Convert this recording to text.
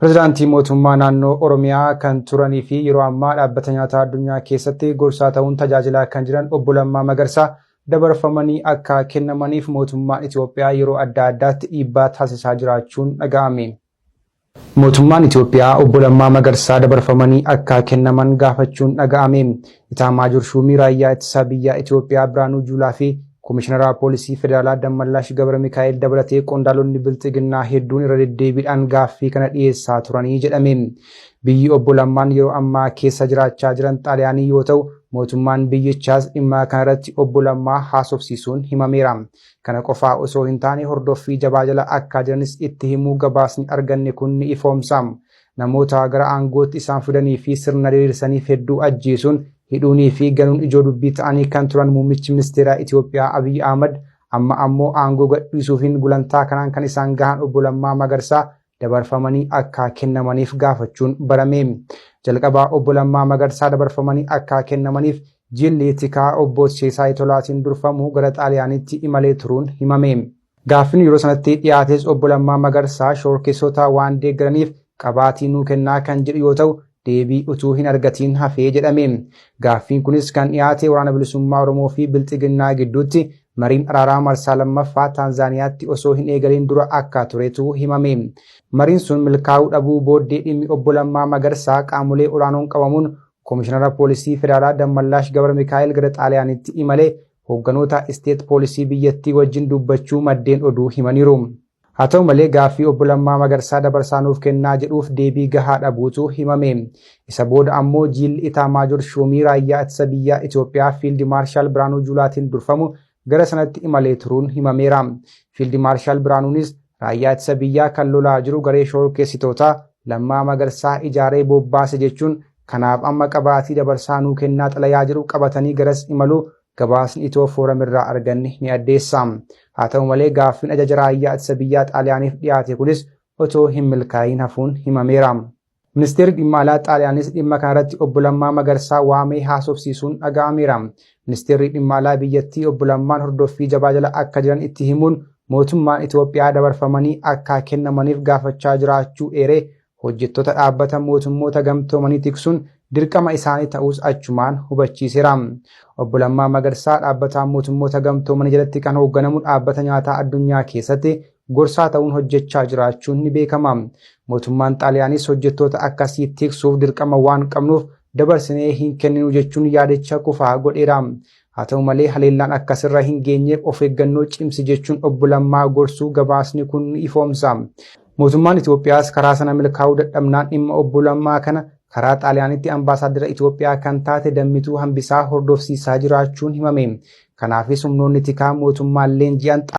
Pireezidaantii mootummaa naannoo Oromiyaa kan turanii fi yeroo ammaa Dhaabbata Nyaataa Addunyaa keessatti gorsaa ta'uun tajaajilaa kan jiran Obbo Lammaa Magarsaa dabarfamanii akka kennamaniif mootummaan Itoophiyaa yeroo adda addaatti dhiibbaa taasisaa jiraachuun dhaga'ame. Mootummaan Itoophiyaa Obbo Lammaa Magarsaa dabarfamanii akka kennaman gaafachuun dhaga'ame. Itaamaajoor Shuumii Raayyaa Ittisa Biyyaa Itoophiyaa Birhaanuu Juulaa fi Komishinara Poolisii Federaalaa Dammallaash Gabramikaa'el dabalatee qondaalonni Bilxiginnaa hedduun irra deddeebiidhaan gaaffii kana dhiyeessaa turanii jedhame. Biyyi Obbo Lammaan yeroo ammaa keessa jiraachaa jiran Xaaliyaanii yoo ta'u, mootummaan biyyichaas dhimma kanarratti Obbo Lammaa haasofsiisuun himameera. Kana qofaa osoo hin taane hordoffii jabaa jala akka jiranis itti himuu gabaasni arganne kun ni ifoomsa. Namoota gara aangootti isaan fidanii fi sirna diriirsaniif hedduu ajjeesuun, hidhuunii fi ganuun ijoo dubbii ta'anii kan turan Muummichi Ministeeraa Itoophiyaa Abiy Ahmad amma ammoo aangoo gadhiisuufiin gulantaa kanaan kan isaan gahan Obbo Lammaa Magarsaa dabarfamanii akka kennamaniif gaafachuun barame. Jalqaba Obbo Lammaa Magarsaa dabarfamanii akka kennamaniif jilli tikaa Obbo Sisaay Tolaatiin durfamu gara Xaaliyaaniitti imalee turuun himame. Gaaffiin yeroo sanatti dhiyaates Obbo Lammaa Magarsaa shororkeessota waan deeggaraniif qabaatii nuu kennaa kan jedhu yoo ta'u, deebii utuu hin argatiin hafee jedhame. Gaaffiin kunis kan dhiyaate Waraana Bilisummaa Oromoo fi Bilxiginnaa gidduutti mariin araaraa marsaa lammaffaa Taanzaaniyaatti osoo hin eegaliin dura akka turetu himame. Mariin sun milkaa'uu dhabuu booddee dhimmi Obbo Lammaa Magarsaa qaamolee olaanoon qabamuun Komishinara Poolisii Federaalaa Dammallaash Gabramikaa'el gara Xaaliyaanitti imalee hoogganoota isteet poolisii biyyattii wajjin dubbachuu maddeen oduu himaniiru. Haa ta'u malee gaaffii Obbo Lammaa Magarsaa dabarsaa nuuf kennaa jedhuuf deebii gahaa dhabuutu himame. Isa booda ammoo jiilli Itaamaajoor Shuumii Raayyaa Ittisa Biyyaa Itoophiyaa Fiildi Maarshaal Birhaanuu Juulaatiin durfamu gara sanatti imalee turuun himameera. Fiildi Maarshaal Birhaanuunis Raayyaa Ittisa Biyyaa kan lolaa jiru garee shororkeessitootaa Lammaa Magarsaa ijaaree bobbaase jechuun kanaaf amma qabaatii dabarsaa nuu kennaa xalayaa jedhu qabatanii garas imaluu gabaasni Itiyoo Fooram irraa arganne ni addeessa. Haa ta'u malee gaaffiin ajaja Raayyaa Ittisa Biyyaa Xaaliyaaniif dhiyaate kunis otoo hin milkaa'iin hafuun himameera. Ministeerri Dhimma Alaa Xaaliyaanis dhimma kanarratti Obbo Lammaa Magarsaa waamee haasofsiisuun dhaga'ameera. Ministeerri Dhimma Alaa biyyattii Obbo Lammaan hordoffii jabaa jala akka jiran itti himuun mootummaan Itoophiyaa dabarfamanii akka kennamaniif gaafachaa jiraachuu eeree hojjettoota Dhaabbata Mootummoota Gamtoomanii tiksuun dirqama isaanii ta'uus achumaan hubachiiseera. Obbo Lammaa Magarsaa Dhaabbataa Mootummoota Gamtoomanii jalatti kan hoogganamu Dhaabbata Nyaataa Addunyaa keessatti gorsaa ta'uun hojjechaa jiraachuun ni beekama. Mootummaan Xaaliyaanis hojjettoota akkasii tiksuuf dirqama waan qabnuuf dabarsinee hin kenninu jechuun yaadicha kufaa godheera. Haa ta'u malee haleellaan akka sirra hin geenyeef of eeggannoo cimsi jechuun Obbo Lammaa gorsuu gabaasni kun ni ifoomsa. Mootummaan Itoophiyaas karaa sana milkaa'uu dadhabnaan dhimma Obbo Lammaa kana karaa Xaaliyaanitti Ambaasaaddara Itoophiyaa kan taate Dammituu Hambisaa hordofsiisaa jiraachuun himame. Kanaafis humnoonni tikaa mootummaan leenji'an.